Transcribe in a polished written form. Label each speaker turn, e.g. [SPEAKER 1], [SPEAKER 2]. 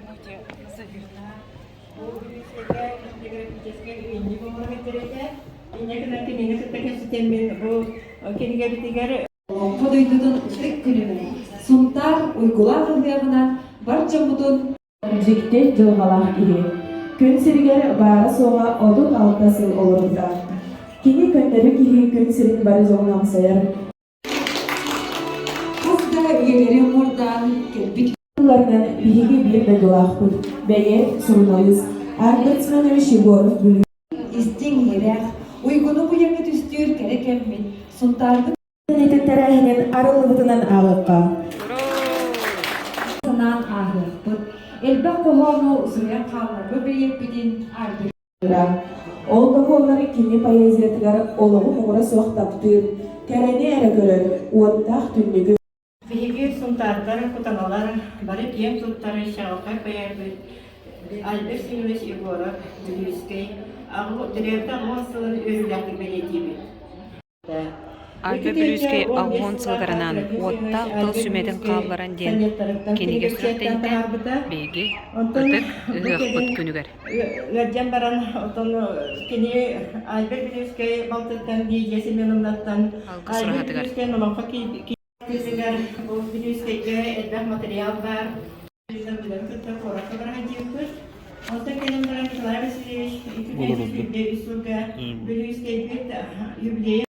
[SPEAKER 1] Бу Бүлүүскэйгэ этнографическай ыйынньык оҥорон этэ. Инньэ гынан кинини кытта кэпсэтэммин бу кинигэбитигэр
[SPEAKER 2] Олоҥхо дойдутун ытык күнүнэн, Сунтаар уйгулаах ыһыаҕынан бар дьоммутун Дьикти дьылҕалаах киһи. Күн сиригэр баара-суоҕа 36 сыл олорбута. Кини көннөрү киһи күн сирин бары дьолун амсайар. Хас да үйэлэри уҥуордаан кэлбит тылларынан биһиги биир дойдулаахпыт, бэйиэт, суруналыыс Альберт Семенович Егоров Бүлүү
[SPEAKER 3] Истиҥ-иһирэх, уйгуну-быйаҥы түстүүр кэрэ кэммит Сунтаарбыт
[SPEAKER 2] Итин тэрээһинин арыллыбытынан ааҕыахха.
[SPEAKER 3] Санаан ааһыахпыт. Элбэх хоһоону суруйан хаалларбыт бэйиэппитин Альберт
[SPEAKER 2] Ол да буоллар кини поэзиятыгар олоҕу муҥура суох таптыыр, кэрэни эрэ көрөр, уоттаах түннүгү
[SPEAKER 1] Биһиги сунтаардар, кутаналар бары киэн туттар чаҕылхай поэппыт Альберт Семенович Егоров, Бүлүүскэй, төрөөбүт аҕыс сылын үөрүүлээхтик бэлиэтиибит.
[SPEAKER 4] Альберт Бүлүүскэй Алгон сылларынан «Уоттаах тыл сүмэтин хаалларан» диэн кинигэ сүрэхтэниитэ биһиги ытык ыһыахпыт күнүгэр.
[SPEAKER 1] Ыалдьан баран, оттон кини Альберт Бүлүүскэй балтыттан Лидия Семеновнаттан
[SPEAKER 4] Алгыс
[SPEAKER 1] Альберт
[SPEAKER 4] ураһатыгар.
[SPEAKER 1] Бүлүүскэй олоҥхо киирбитигэр бу Бүлүүскэйгэ элбэх материал баар. кытта куоракка бара сылдьыбыппыт. Онтон кэлэн баран Николай Васильевич 2023 сылга Бүлүүскэйбит юбилейа.